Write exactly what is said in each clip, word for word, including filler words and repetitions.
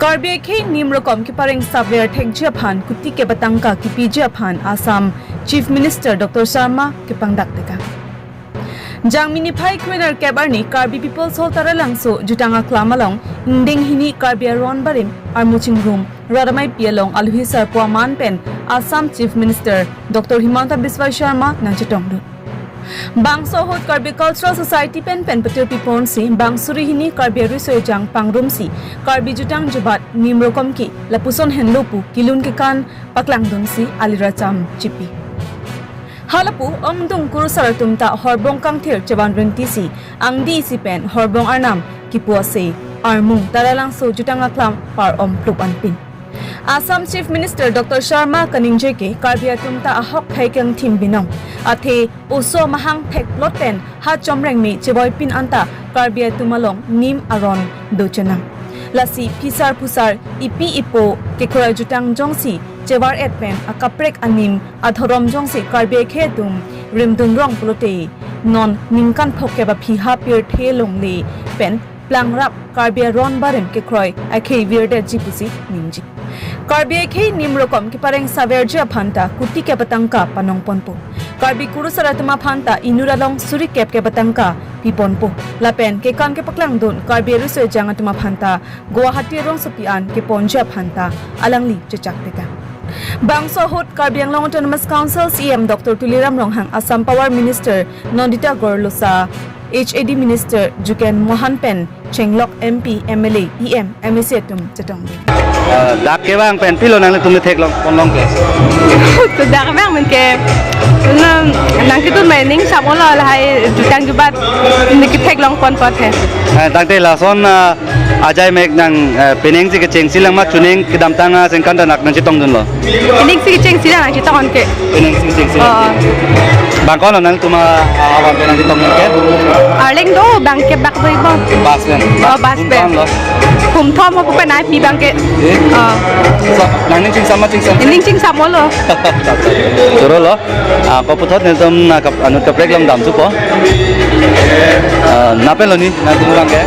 Karbi akhei nim rokom kepareng saver thekji aphan kuti kep atangka kipiji aphan Assam Chief Minister Doctor Sharma kepangdak tekang. Jangmi niphai krenerkep arni Karbi People's Hall Taralangso jutang aklam along ingdeng hini Karbi Aron Barim armu chingrum rat ameipi along aluhi sarpo aman pen Assam Chief Minister Doctor Himanta Biswa Sharma nangchetongdun. Bangso ahut Karbi Cultural Society pen pen patirpi ponsi bang suri hini Karbi ariso ejang pangrumsi Karbi jutang jubat nim rokom ke lapuson henlo pu kelun kekan paklangdunsi aliracham chipi. Halapu ongdung kurusar atum ta horbong kangthir chevan rentisi angdi isi pen horbong arnam kipu ase armung Taralangso jutang aklam par-om plup anpin. Assam Chief Minister Doctor Sharma kaningje ke Karbi atum ta ahok thai kangthim binong. Athe oso mahang thekplot pen ha chomreng me cheboipin anta Karbi atum along nim aron do chenam. Lasi phisar phusar ipi ipo kekroi jutang jongsi chevar et pen akaprek anim adhorom jongsi Karbi akhei atum rimdun rong pulote non ningkan phokep aphi ha pirthe longle pen plangrap Karbi Aron Barim kekroi akhei virdetji pusi ningji. Karbi akhei nim rokom kepareng saverji aphan ta kuti kep atangka panong ponpo. Karbi kurusar atum aphan ta inut along suri kep kep atangka pi ponpo. Lapen kekan kepaklangdun Karbi ariso ejang atum aphan ta Guwahati rongsopi an keponji aphan ta alangli chechak tekang. Bangso ahut Karbi Anglong Autonomous Council C E M Doctor Tuliram Ronghang, Assam Power Minister Nandita Gorlosa, H A D Minister Juken Mohan pen Chenglok M P, M L A, E M, M A C atum chetongdun. Eh, dak kevang pen pilo nanglitum theklong ponlong ke? To dak vang men ke nang nangketun mai ning samolo lahai jutang jubat neli ketheklong pon pon he. Eh, tangte lason, eh, ajai mek nang, eh, penengsi kechengsi lang ma chuning kedamtang, ah, sengkan danak nangchetongdunlo. Penengsi kechengsi lang nangchetong ke. Penengsi kechengsi. Oh. Bang kono nangtum, ah, awan pen nangchetong ke? Arleng do bang ke bak boi bang. Bus pen. Oh, bus pen. Lo. Hum thom ho pen ai pi bang ke. Eh? Oh. So, nangning chingsam ma chingsam? Ning chingsam lo. Choro lo. Ah, ko puthot nelitum na kap-, anut kaprek long dam supo. Ah, na pen lo ni, nangtum orang ke?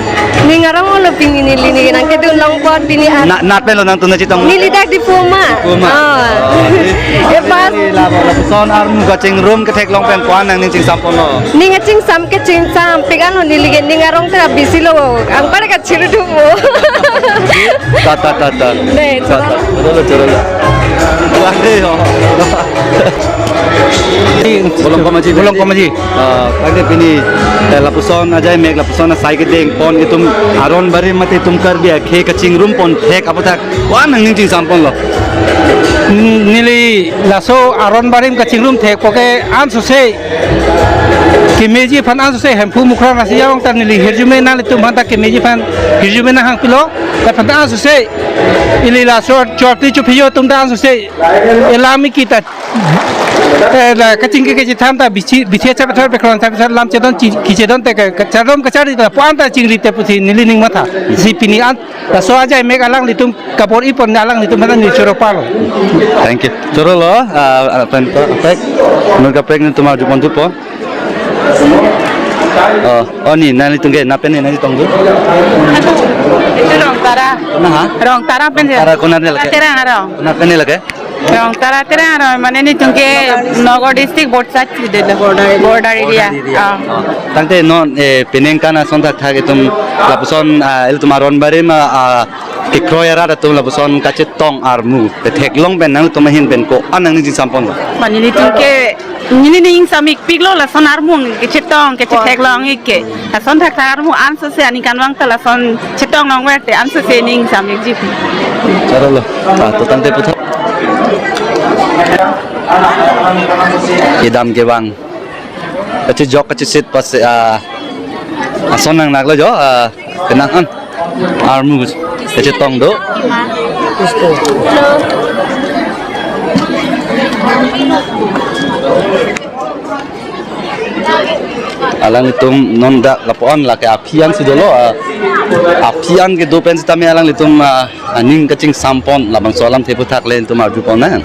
Ning arong lo pini neli ni nangkedun long pon pini an. Na, na pen lo nangtum nangchetong? Neli dak Diphu ma. Diphu ma. Ah. Oh, di. Eh, pas. Neli la, lapuson armu kachingrum ketheklong pen ko-an nangning chingsam ponlo? Ning achingsam kechingsam pik an lo neli ke ning arong tera bisi lo. Angpar kachirudum mo. Ta, ta, ta, ta. Dei, ta, ta. Choro lo, choro lo. Wah, dei, oh. Bolong komaji, bolong komaji. Ah, tangte pini, eh, lapuson ajai mek lapuson asai kedeng pon itum aron barim mate itum Karbi akhei kachingrum pon thek aputhak ko-an nangning chingsam ponlo? Neli laso aron barim kachingrum thekpo ke ansose kemeji aphan ansose Hemphu Mukhra Rasi Jarong ta neli hirjume nanglitum aphan ta kemeji aphan hirjume nanghang pilo. Laphan ta ansose ili laso chorti chophiyo atum ta ansose elam ikita eh, la kachingki kachetham ta bichi, bithi chapethor pekron chapethor lam chedon chi, kichedon te ka, kachardom kacharli ta pu an ta chingri te pusi neli ning matha. Si pini an laso ajai mek alanglitum kabor-i pon alanglitum aphan neli choro palo. Thank you. Choro lo, ah, ah, pen, pen, pen, nun kaprek nelitum arju pon thupo. Oh, oh, ni, nanglitum ke, na pen ni, nangchetongdun? Itu Rongtara. Na ha? Rongtara pen ya. Tara konat ne lake? Terang arong. Konat pen ne lake? Rongtara Terang arong, mane nelitum ke Nagaon district border side de lo. Border area. Border area. Ah. Oh. Tangte non, eh, penang kan ason thakthak itum lapuson, ah, ilitum aron barim, ah, ah, kekroi arat atum lapuson kachetong armu ketheklong pen nangtum ahin pen ko-an nangning chingsam pon? Mane nelitum ke neli ning samik piklo lason armung kechetong, kechetheklong ik ke. Lason thakthak armu ansose aningkanvang ta lason chetong longver te ansose ning samik jip. Choro lo. Ah, to tangte puthot. Kedam kevang. Kachejok kachesit pas, ah, ason nang naklo jo, ah, kenang an. Armu kachetong do. Alanglitum non dak lapu-an lake aphi an si dolo, ah, aphi an kedo pen sitame alanglitum, ah, aning kachingsam pon labangso alamthe aputhak le nelitum arju pon nang.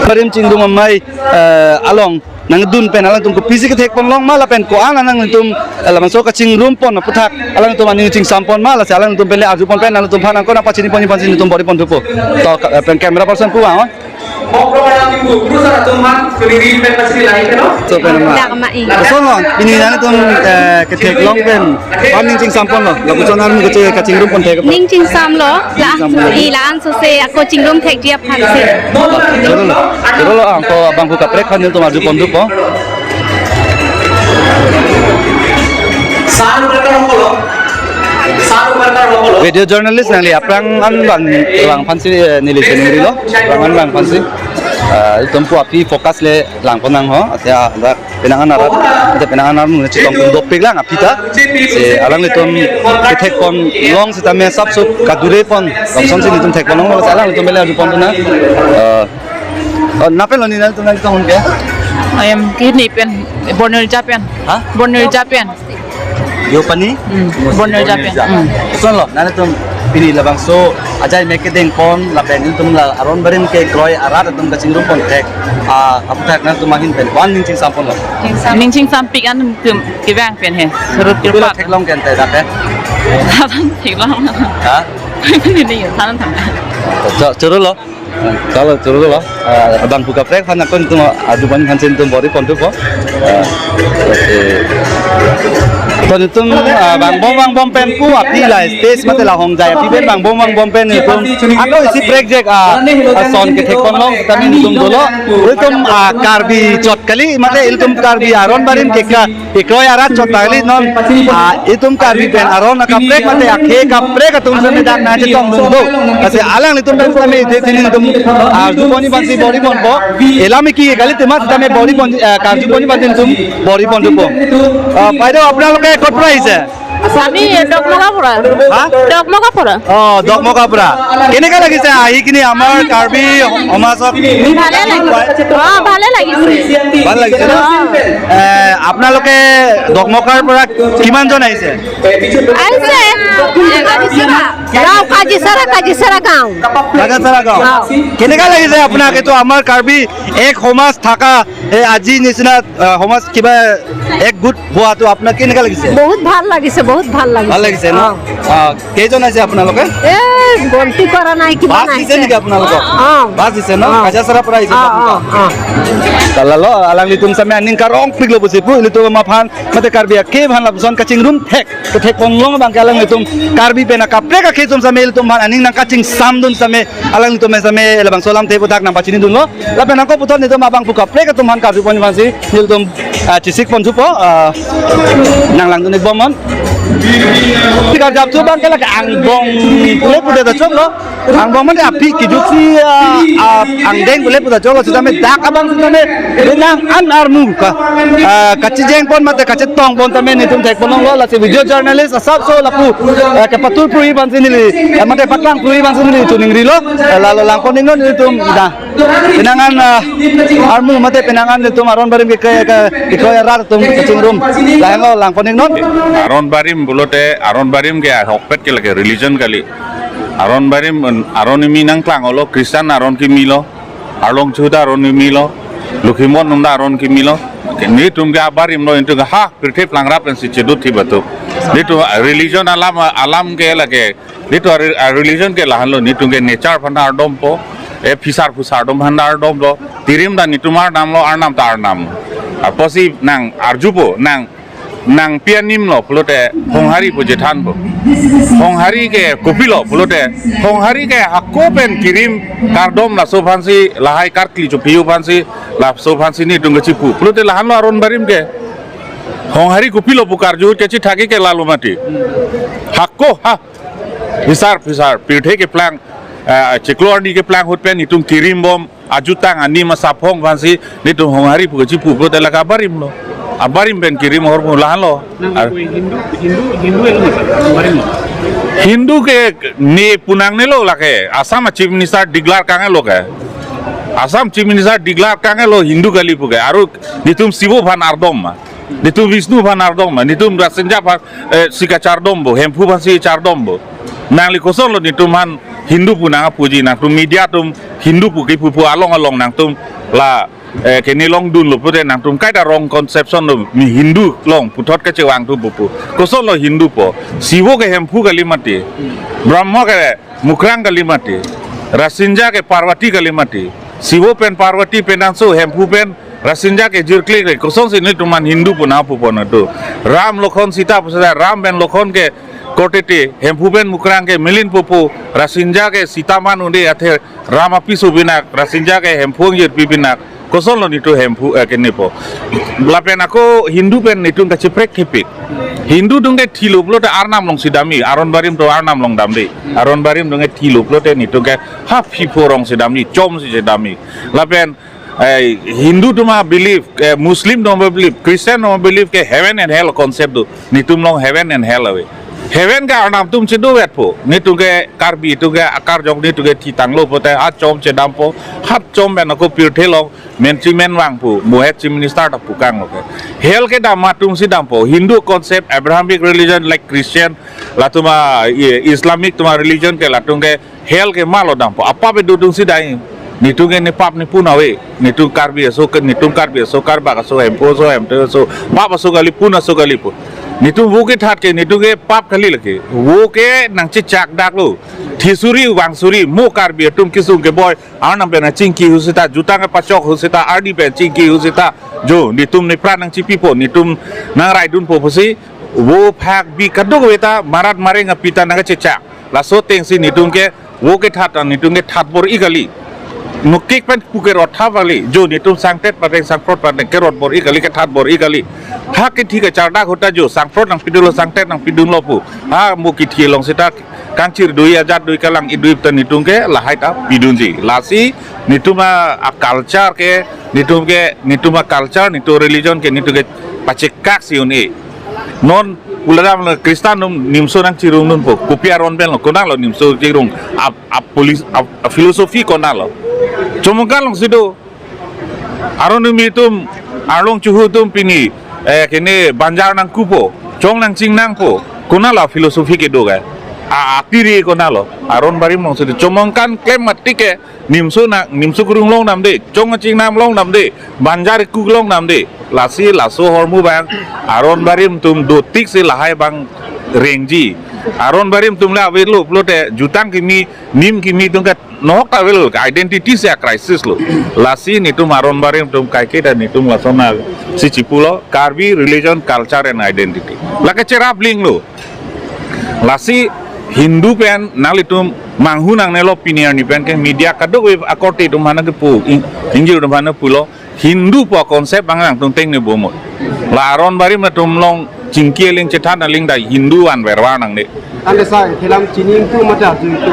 Barim Chingdum Amei, eh, along nangdun pen alangtum kopisi kethek pon long ma lapen ko-an alangtum, eh, labangso kachingrum pon aphuthak alangtum aning chingsam pon ma, lasi alangtum pen le arju pon pen alangtum aphan angko nangpachini pon aphansi nelitum bor-i pon thupo. To, ka-, eh, pen camera person pu vang, oh. So, pen ma. Dak ma i. Koson lo, pini nangtum, eh, kethek long pen ko-an ning chingsam pon lo, lapuson an kachi-, kachingrum pon thek. Ning chingsam lo, la, Chingsam lo. I la-an sose ako chingrum thekji aphansi. Choro lo, choro lo, angko abangphu kaprek aphan nelitum arju pon thupo. Video journalist nangli aphrang an vang, vang aphansi, eh, neli chiningrilo, aphrang an vang aphansi. Eh, itum pu aphi focus le lang pon nang ho, atia dak penang an arat, dak penang an arat nung chetong pon dopik lang aphi ta. Si alanglitum kethek pon long sitame sapso kadure pon, lapuson si nelitum thek pon long, alanglitum pen le arju pon na. Eh, oh, nangpen lo ni nangtum nangtum ke? Ayam kini pen, Borneo Japan. Ha? Borneo Japan. Yo pani? Hmm, Borneo Japan. Hmm. Koson lo, nangtum pini labangso ajai mek kedeng pon lapen nelitum la aron barim kekroi arat atum kachingrum pon thek. Ah, aphuthak nangtum ahin pen ko-an ning chingsam pon lo? Ning chingsampik an tum kevang pen he. Surut Kopilo kirpat. Thek long ke ante dak ke? Than thek long. Ha? Ini ni than than. Cho-, choro lo. Choro, choro lo. Ah, abangphu kaprek aphan ako nelitum arju pon aphansi nelitum bor-i pon thupo. Ah, okay. To nelitum, ah, vangbom vangbom pen pu aphi la stage mate la hongjai aphi pen vangbom vangbom pen nelitum ako isi prekjak, ah, ah, ason kethek pon long sitame nelitum dolo. Nelitum, ah, Karbi chot kali mate nelitum Karbi aron barim keka kekroi arat chot kali non, ah, itum Karbi pen aron akaprek mate akhei kaprek atum sitame dak nangchetong dun do. Lasi alanglitum pen sitame ide tini nelitum, ah, arju pon aphansi bor-i ponpo. Elam eki kali tema sitame bor-i pon, ah, karju pon aphansi nelitum bor-i pon thupo. Ah, বাইদেউ, আপোনালোকে ক'ৰ পৰা আহিছে? আমি ডকমকা পৰা। হা? ডকমকা পৰা। অ, ডকমকা পৰা। কেনেকা লাগিছে আহি কিনি আমাৰ কাৰ্বি সমাজক? ভালে লাগিছে। অ, ভালে লাগিছে। ভাল লাগিছে ন? অ। এ, আপোনালোকে ডকমকাৰ পৰা কিমানজন আহিছে? আহিছে। গাঁও কাজিচাৰা, কাজিচাৰা গাঁও। কাজাচাৰা গাঁও। অ। কেনেকা লাগিছে আপোনাক? এইটো আমাৰ কাৰ্বি এক সমাজ থকা, এই আজি নিচিনা, আ, সমাজ কিবা এক গোট হোৱাটো আপোনাক কেনেকা লাগিছে? বহুত ভাল লাগিছে, বহুত ভাল লাগিছে। ভাল লাগিছে ন? অ। আ, কেইজন আহিছে আপোনালোকে? এ, গন্তি কৰা নাই, কিবা বাছ নাই। দিছে নেকি আপোনালোকক? অ। বাছ দিছে ন? অ। কাজাচাৰা পৰা আহিছে অ, আপোনালোক? অ, অ। Lalo, alanglitum sitame aning karongpiklo pusi pu, ilitum aphan, mate Karbi akhei aphan lapuson kachingrum thek, kethek pon long abang ke alanglitum Karbi pen akaprek akhei atum sitame ilitum aphan aning nangkachingsam dun sitame, alanglitum sitame labangso alamthe aphuthak nangpachini dunlo. Lapen angko puthot nelitum abangphu kaprek atum aphan karju pon aphansi nelitum, ah, chesik pon thupo, ah, nanglang dun-ik bomnon. Karjap thu abang ke lake angbong le pudet achok lo. Angbong mane aphi kijuksi, ah, ah, angdeng le pudet achok lo sitame dak abang sitame penang an armu ka, ah, kachijeng pon mate kachetong pon tame nelitum thek pon longlo, lasi video journalist asapso lapu, ah, kepatur puri aphansi neli, ah, mate paklang puri aphansi neli chiningrilo, ah, lalo lang pon-iknon nelitum dak. Penang an, ah, armu mate penang an nelitum aron barim ke, ke, ke, kekroi arat atum kachingrum. Lahenlo lang pon-iknon. Aron barim pulote, aron barim ke ahokpet ke lake religion kali. Aron barim, aron kimi nangklang-olo, Christian aron kimi lo, Arlong Chuda aron kimi lo, Lokhimon nunda aron kimi lo. Nelitum ke abarim lo, nelitum ke ha, pirthe plangrap pensi chedut thi batu. Nelitum, ah, religion alam, alam ke lake Nelitum a-, a-religion ke lahenlo, nelitum ke nature aphan ardompo, e phisar phusar atum aphan ardomlo, tirim ta nelitum arnamlo, arnam ta arnam. Apotsi nang arjupo, nang, nang pi animlo pulote Honghari pu chethanpo. Honghari ke kopilo pulote, Honghari ke hako pen kirim kardom laso aphansi, lahai karkli chopiu aphansi, laso aphansi nelitum kechipu. Pulote lahenlo aron barim ke. Honghari kopilo pu karju kechethak ke lalo mati. Hako ha. Phisar, phisar, pirthe keplang, eh, chiklo arni keplang ahut pen nelitum kirimbom, ajutang anim asaphong aphansi, nelitum Honghari pu kechipu pulote lake abarimlo. Abarim pen kirim ahormu lahenlo. Nang Ar- koi Hindu, Hindu, Hindu elo masa, kemarin lo. Hindu ke ne pu nangnelo lake, Assam Chief Minister declare kanglo ke. Assam Chief Minister declare kanglo Hindu kali pu ke, aru nelitum Shiva aphan ardom ma. Nelitum Vishnu aphan ardom ma, nelitum Rasinja aphan, eh, si kachardompo, Hemphu aphansi chardompo. Nangli kosonlo nelitum aphan Hindu pu nangpuji, nangtum media atum Hindu pu kipu pu along along nangtum la eh, kene longdunlo pute nangtum kaita wrong conception lo, mi Hindu along puthot kachevang thupo pu. Kosonlo Hindu po? Sivo ke Hemphu kali mati. Brahma ke Mukrang kali mati. Rasinja ke Parvati kali mati. Sivo pen Parvati penangso, Hemphu pen Rasinja ke jirklik le. Kosonsi netum an Hindu pu nangpupo nangtum? Ram Lokhon Sita pu seta, Ram pen Lokhon ke korte te, Hemphu pen Mukrang ke melinpo pu, Rasinja ke Sita man un-e athe Ram apiso pinak, Rasinja ke Hemphu angjirpi pinak. Kosonlo netum Hemphu, eh, kene po? Lapen ako Hindu pen netum kacheprek thepik. Hindu atum ke thilo pulote Arnam alongsi damji, Aron Barim atum Arnam along damde. Aron Barim atum ke thilo pulote netum ke ha phipho rongsi damji, chomsi damji. Lapen, eh, Hindu atum abelief, eh, Muslim atum abelief, Christian atum abelief ke heaven and hell concept do. Netum along heaven and hell ave. Heaven ke Arnam atum chedovetpo. Netum ke Karbi atum ke akarjong, netum ke thitanglo pute ha chom chedampo. Ha chom pen ako pirthe along menchi menvang pu, mohet chief minister ta pukanglo ke. Hell ke dam atumsi dampo. Hindu concept, Abrahamic religion like Christian, latum a, i-, Islamic atum a religion ke latum ke hell ke malo dampo? Apap kedo atumsi dam. Netum ke nepap nepun ave. Netum Karbi aso ke, netum Karbi aso, Karbak aso, Hemphu aso, Hemteu aso, pap aso kali, pun aso kali pu. Netum vo kethat ke, netum ke pap kali lake. Vo ke nangchechak daklo. Thisuri vangsuri, mo Karbi atum kesung keboi, Arnam pen nangchingki ahut seta, jutang kepachok ahut seta, ardi pen chingki ahut seta, jo, netum nepran nangchipipo, netum nangraidunpo pusi, vo phak bi kadokave ta marat mareng api ta nangkachechak. Laso atengsi netum ke vo kethat an netum ke that bor-i kali. Nokik pen pu kerot tha kali. Jo, netum sangtet pateng sangphrot pateng kerot bor-i kali, kethat bor-i kali. Thak kethi kachardak ahut ta jo, sangphrot nangpidunlo, sangtet nangpidunlo pu. Ha mo kithi along seta kangchir dui ajat dui kalang idui ta netum ke lahai ta pidunji. Lasi netum a, a culture ke, netum ke, netum a culture, netum religion ke netum ke pachekaksi un-e. Non uladam lo Kristan atum nimso nangchirungdunpo. Kopi aron penlo, konatlo nimso chirung? A, a polis, a, a philosophy konatlo? Chomongkan alongsi do. Aron Dumi atum, Arlong Chuhu atum pini, eh, kene banjar nangkupo, chong nangchingnangpo. Konatlo philosophy kedo ke? A, atiri konatlo? Aron Barim alongsi do. Chomongkan klem mati ke, nimso nang, nimso krung longdamde, chong chingnam longdamde, banjar ku longdamde. Lasi laso ahormu abang Aron Barim atum dotik si lahai abang rengji. Aron Barim atum le avelo pulote jutang kimi, nim kimi atum ke nahok ta avelo, identity si a crisis lo. Lasi netum Aron Barim atum kaike ta netum lason si chipulo, Karbi religion, culture and identity. Lake cherap linglo. Lasi Hindu pen nanglitum manghu nangnelo, pini arni pen ke media kadokave akorte atum aphan kepu, ing-, ingjir atum aphan pulo, Hindu pu concept abang nangtum tengne bomot. La Aron Barim atum along chingki aling chethan aling ta Hindu an vervar nangne. Ante sa, film chini itu mata tu itu.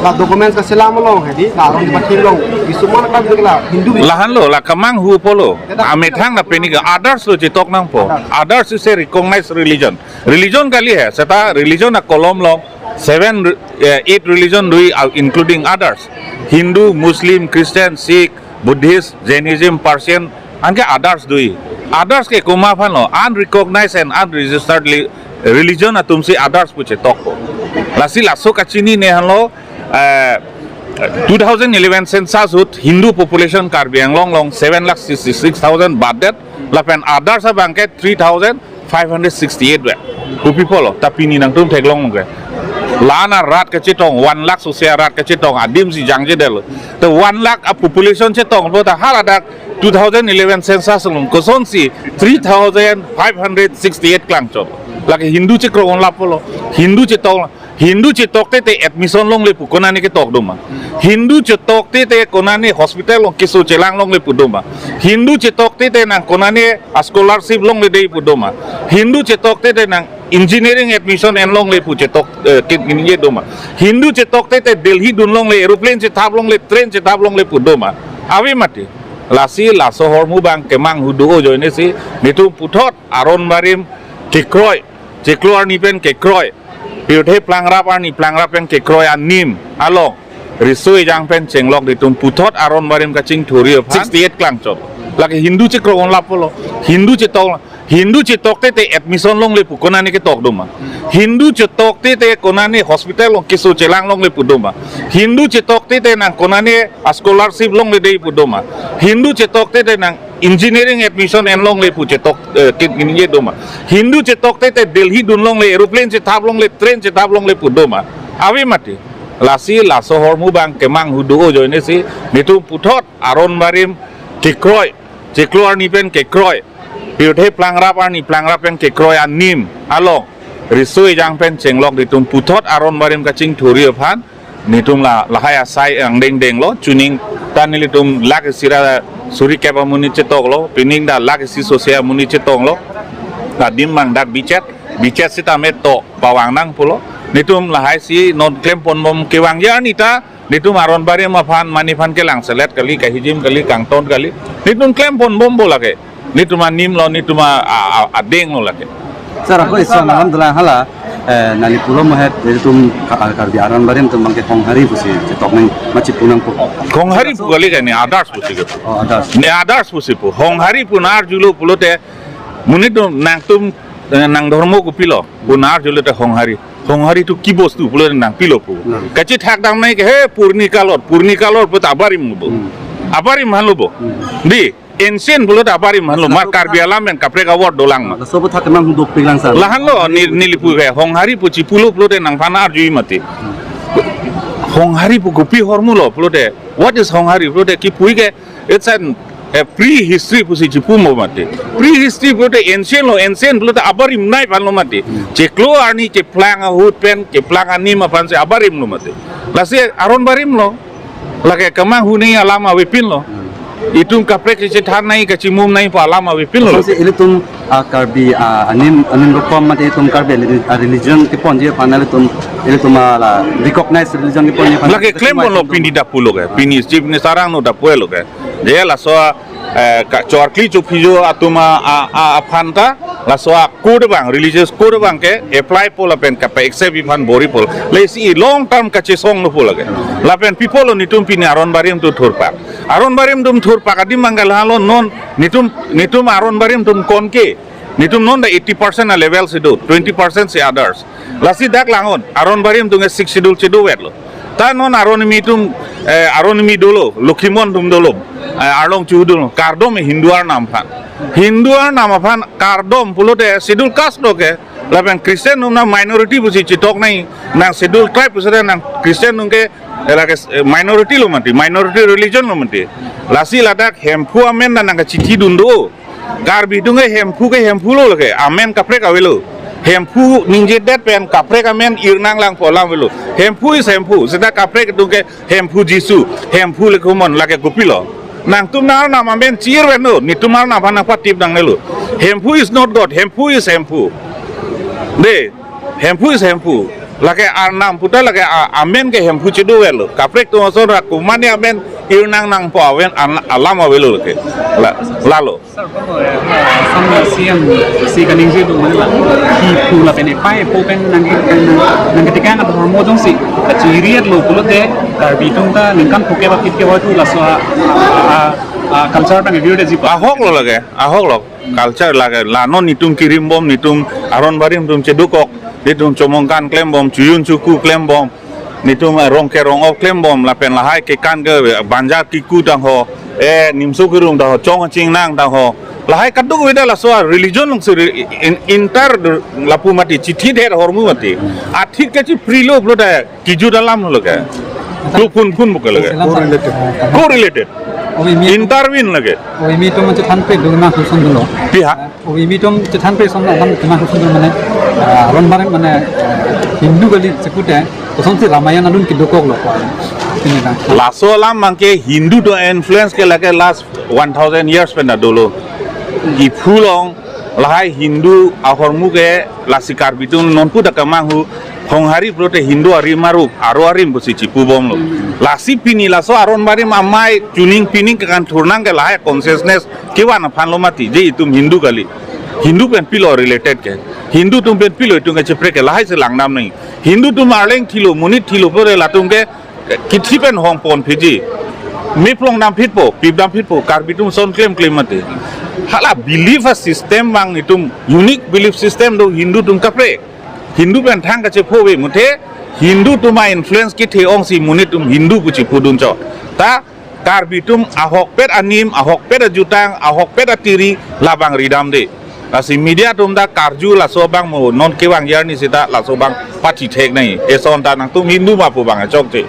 La documents kaselam along hedi, la Aron Barim along. Isumar kan la Hindu. Lahenlo, la kemanghu pulo. Amethang na pini ke others lo chetok nangpo. Others is a recognized religion. Religion kali he, seta religion akolom along seven, eh, eight religion do, uh, including others. Hindu, Muslim, Christian, Sikh, Buddhist, Jainism, Persian, anke others do. Others ke komat aphanlo, unrecognized and unregistered li-, religion atumsi others pu chetokpo. Lasi laso kachinine aphanlo, eh, two thousand eleven census ahut Hindu population Karbi Anglong along seven lakh sixty-six thousand batdet, lapen others abang ke three thousand five hundred sixty-eight ve. Kopi pulo, ta pini nangtum theklong ke. La-an arat kachetong, one lakh sose arat kachetong, adimsi jangjedetlo. Ta one lakh a population chetongpo ta haladak two thousand eleven census along kosonsi three thousand five hundred sixty-eight klangchot? Lake Hindu chekroi-unlap pulo. Hindu chetong, Hindu chetok tete admission longle pu konane ketok doma? Hindu chetok tete konane hospital along keso chelang longle pu doma? Hindu chetok tete nang konane a scholarship longledei pu doma? Hindu chetok tete nang engineering admission en longle pu chetok, eh, kin, kin ye doma? Hindu chetok tete Delhi dun longle, aeroplane chethap longle, train chethap longle pu doma? Ave mati. Lasi laso ahormu abang kemanghu do ajoinesi netum puthot Aron Barim kekroi, chiklo arni pen kekroi, pirthe plangrap arni plangrap pen kekroi anim along riso ejang pen chenglok netum puthot Aron Barim kachingthurji aphan sixty-eight klangchot. Lake Hindu chekroi-unlap pulo, Hindu chetong, Hindu chetok te te admission longle pu konane ketok doma. Hindu chetok te te konane hospital along keso chelang longle pu doma. Hindu chetok te te nang konane a scholarship longle dei pu doma. Hindu chetok te te nang engineering admission en longle pu chetok, eh, kin kin ye doma. Hindu chetok te te Delhi dun longle, aeroplane chethap longle, train chethap longle pu doma. Ave mati. Lasi laso ahormu abang kemanghu do ajoine si netum puthot aron barim kekroi, chiklo arni pen kekroi, pirthe plang rap arni plang rap pen kekroi anim along riso ejang pen chenglok netum puthot aron barim kachingthurji aphan netum la lahai asai angdeng denglo. Chuning ta nelitum lakh isi ra suri kep amonit chetoklo, pining ta lakh isi sose amonit chetoklo. Adim abang dak bichet, bichet sitame to pavang nang pulo. Netum lahai si non klempon bom kevangji arni ta netum aron barim aphan mani aphan kelang selet kali, kahijim kali, kangton kali. Netum klempon bompo lake. Netum anim lo, netum a, a, a, adeng lo lake. Sir, ako iso nalam dolang hala, eh, neli pulo mohet, netum Ka-, Karbi aron barim atum abangke Honghari pusi chetok nang, ma chipu nangpo. Honghari pu kali kani, others pusi ke. Oh, others. Ne others pusi pu. Honghari pu nar julo pulote, monit atum nangtum, eh, nang dhormo kopilo, pu nar julote Honghari. Honghari tu ki bostu pulo nang pilo pu. Hmm. Kachethak dam nai ke he purni kalor, purni kalor puta abarim lo bo. Hmm. Abarim aphan lo bo. Hmm. Dei, ancient pulote abarim aphan lo, mar Karbi alam pen kaprek award dolang ma. Laso aputhak kemanghu dopik lang sir. Lahenlo, ne, neli pu ke, Honghari pu chipulo pulote nangphan arjuji mati. Honghari pu kopi ahormu lo pulote. What is Honghari pulote kipu ke, it's an, a prehistory pusi chipu mo mati. Prehistory pulote ancient lo, ancient pulote abarim nai aphan lo mati. Chiklo arni keplang ahut pen, keplang anim aphan si abarim lo mati. Lasi aron barim lo. Lake kemanghu nangji alam avepin lo. Itum kaprek kachethan nangji, kachimum nangji pu alam avepin lo. Lasi ilitum, ah, Karbi, ah, anim, anim rokom mate itum Karbi reli-, ah, religion keponji aphan ilitum, ilitum, ah, la recognized religion keponji aphan. Lake klem pon lo pini dak pulo ke. Pini Chief Minister angno dak pulo ke. Je laso, eh, ka chorkli chophijo atum a, a, a, aphan ta, laso a code abang, religious code abang ke apply po lapen kape-accept aphan bor-ipo. Lasi long term kachesong lo pu lake. Lapen pi pulo netum pini aron barim atum thurpak. Aron barim atum thurpak adim abang ke lahelo non netum, netum aron barim atum konke. Netum non ta eighty percent a level si do, twenty percent si others. Lasi dak langnon, aron barim atum ke Sixth Schedule chedovet lo. Ta non aron kimi atum, eh, aron kimi dolo, Lokhimon atum dolo, eh, arlong chuhu dolo, kardom Hindu arnam aphan. Hindu arnam aphan kardom pulote Schedule Caste lo ke, lapen Christian atum nang minority pusi chetok nangji, nang Schedule Tribe pusi nang Christian atum ke, eh, lake, eh, minority lo mati, minority religion lo mati. Lasi ladak Hemphu amen nang nang kachithi dun do. Karbi atum ke Hemphu ke Hemphu lo lake, amen kaprek avelo. Hemphu ningjedet pen kaprek amen irnang langpo alam avelo. Hemphu is Hemphu, seta kaprek atum ke Hemphu Jisu, Hemphu Lokhimon, lake kopilo. Nangtum nang arnam amen chir avelo, netum arnam aphan nangpatip nangnelo. Hemphu is not God, Hemphu is Hemphu. Dei, Hemphu is Hemphu. Lake arnam puta lake a-, amen ke Hemphu chedovet lo. Kaprek atum ason ra komatne amen irnang nangpo aven an-, alam avelo lake. La, lalo. Sir, ko, eh, Assam C M si kaningje do mane la. Kipu lapen epai epo pen nang, nang, nangketekang adhormo jongsi kachiri-et lo pulote Karbi atum ta ningkan phongokep aphi ke hoitu laso a, a, a, culture ta ngevirdet ji pa. Ahok lo lake, ahok lo. Culture lake, la non netum kirimbom, netum aron barim atum chedokok, netum chomongkan klembom, chojun choku klembom, netum, eh, rong kerong-op klembom, lapen lahai kekan ke, eh, banjar kiku tangho, eh, nimso kirung tangho, chong chingnang tangho. Lahai kadokave ta laso religion along si re-, in-, entire lapu mati, chithi der ahormu mati. Athit kachiprilo pulote, kijut alam lo ke. Klo phun phun buka lo ke. Selam, sir. Correlated. Correlated. Obi mi Intervene lo ke. Obi mi atum chethanpre dun ma husun dun lo. Pi ha? Obi mi atum chethanpre ason alam kena husun dun mane, ah, aron barim mane, ah, Hindu kali chepute, kosonsi Ramayan alun kedokok lo ko. Ini na. Laso alam abangke Hindu atum influence ke lake last one thousand years pen dolo. Iphu along lahai Hindu ahormu ke lasi Karbi atum nonpu dak kemanghu Honghari pulote Hindu arim arup, aro arim pusi chipubomlo. Lasi pini laso aron barim amei chuning pining kekan thurnang ke lahai consciousness kevan aphan lo mati, je itum Hindu kali. Hindu pen pilo related ke. Hindu atum pen pilo itum ke cheprek ke lahai si langdam nangji. Hindu atum arleng thilo, monit thilo pulote latum ke kithi pen hong pon phitji. Mephlong dam phitpo, pip dam phitpo, Karbi atum ason klem klem mati. Hala belief a system abang itum unique belief system do Hindu atum kaprek. Hindu pen thang kachephove muthe Hindu atum a influence kethe ongsi monit atum Hindu pu chephudun cho. Ta Karbi atum ahokpet anim, ahokpet ajutang, ahokpet atiri labang ridamde. Lasi media atum ta karju laso abang mo non kevang arni seta laso abang pathi thek nangji. Eson ta nangtum Hindu ma pu abang chokche.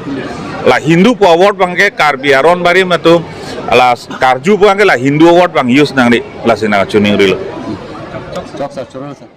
La Hindu pu a-word abang ke Karbi aron barim atum la karju pu abang ke la Hindu a-word abang use nangde. Lasi nang chuning rilo. Chok sir, choro sir.